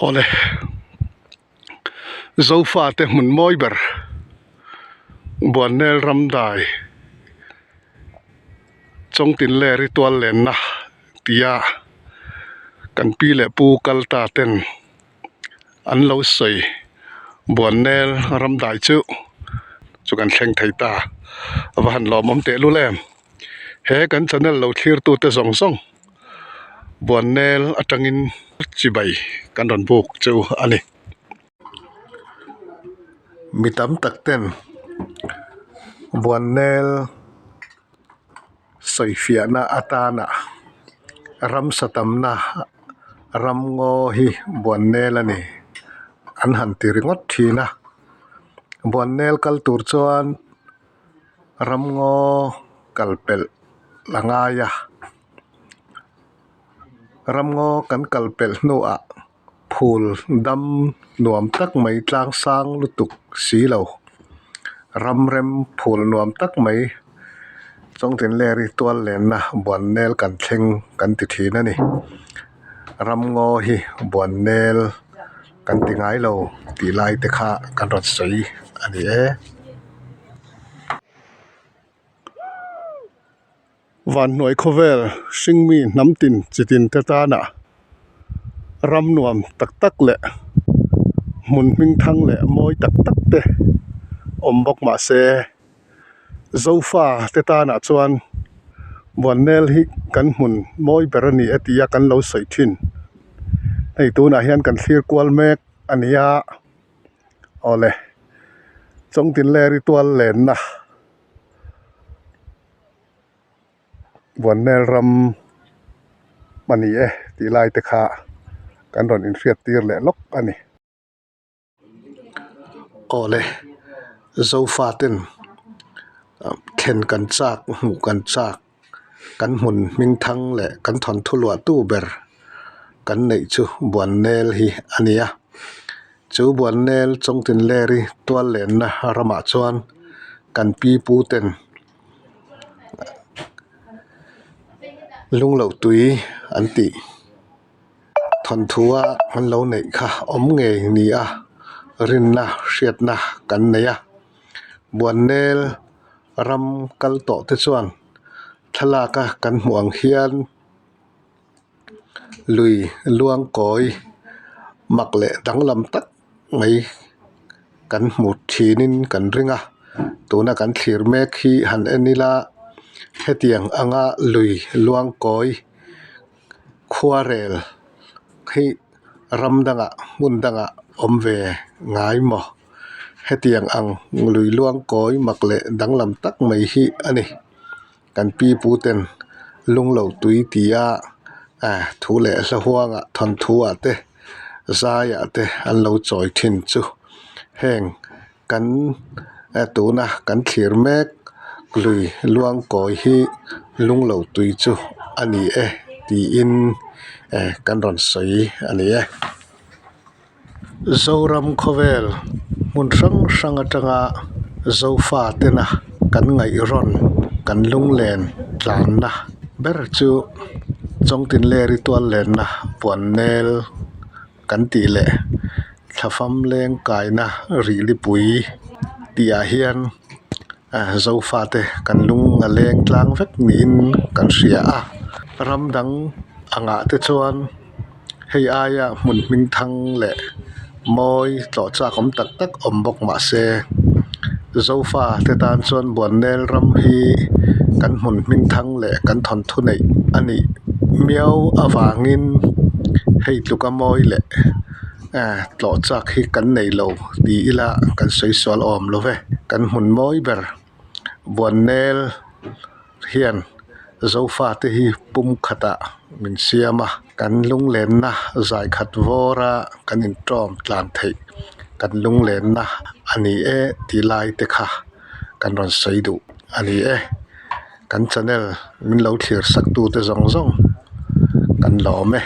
Awle Zofate hmun mawi ber Buannel Ramdai Chawngtinleri tual lenna tia kan pi leh pu kal ta ten an lo sawi Buannel Ramdai chu chu kan thleng thei ta a va han lawmawm tehlul em he kan channel lo thlir tute zawng zawng. Buannel atangin chibai kan rawn buk chu a ni. Mi tam tak ten Buannel sawifiahna atana ramsa tamna ramngaw hi Buannel a ni an han ti ringawt thin a. Buannel kal tur chuan ramngaw kal pelh a ngai a ramngaw kan kal pelh hnuah phul dam nuam tak mai tlang sang lutuk si lo ram rem phul nuam tak mai Chawngtinleri tual lenna Buannel kan thleng kan ti thin a ni ramngaw hi Buannel kan ti ngai lo tih lai te kha kan rawn sawi a ni e. Vanhnuai khawvel hringmi hnam tin chi tin te tana ram nuam tak tak leh hmun hming thang leh mawi tak tak te awm bawk mah se Zofa te tanah chuan Buannel hi kan hmun mawi ber a ni e tia kan lo sawi thin. Hei tunah hian kan thlir kual mek a ni a. Awle Chawngtinleri tual lenna Buannel ram a ni e tih lai te kha kan rawn inhriat tir leh lawk a ni. Awle Zofa ten thlen kan chak hmuh kan chak. Kan hmun hming thang leh kan thawnthu luahtu ber kan neih chu Buannel hi a ni a. Chu Buannel Chawngtinleri tual lenna ramah chuan kan pi pu ten lungloh tui an tih thawnthua an lo neih kha awm ngei ni a rinna hriatna kan nei a. Buannel ram kal tawh te chuan thlalak a kan hmuh ang hian lui luang kawi mak leh danglam tak mai kan hmu thin in kan ring a tuna kan thlir mek hi han en ila hetiang anga lui luang kawi khuarel hi ram dangah hmun dangah awm ve ngai maw. Hetiang ang lui luang kawi mak leh danglam tak mai hi a ni. Kan pi pu ten lunglo tui tia ah thu leh hla huangah thawnthu ah te zaiah te an lo chawi thin chu heng kan tuna kan thlir mek lui luang kawi hi lunglo tui chu a ni e tiin eh kan rawn sawi a ni e. Zoram khawvel hmun hrang hrang atanga Zofa tena kan ngaihrawn kan lunglen tlanna ber chu Chawngtinleri tual lenna Puannel kan tih leh Thlafam leng kaina Rihlipui tih ah hian Zofate kan lung a leng tlang vek niin kan hria a ram dang angah te chuan. Hei aia hmun hming thang leh mawi tlawh chak awm tak tak awm bawk mah se Zofa te tan chuan Buannel ram hi kan hmun hming thang leh kan thawnthu neih a nih miau avangin hei tluka mawi leh eh tlawh chak hi kan nei lo ti ila kan sawi sual awm lo ve kan hmun mawi ber Buannel. Hian Zofate hi pum khatah min siam a, kan lunglenna zai khat vawra kan intawm tlan theih kan lunglenna a ni e tih lai te kha kan rawn sawi duh a ni e. Kan channel min lo thlir sak tute zawng zawng kan lawm e.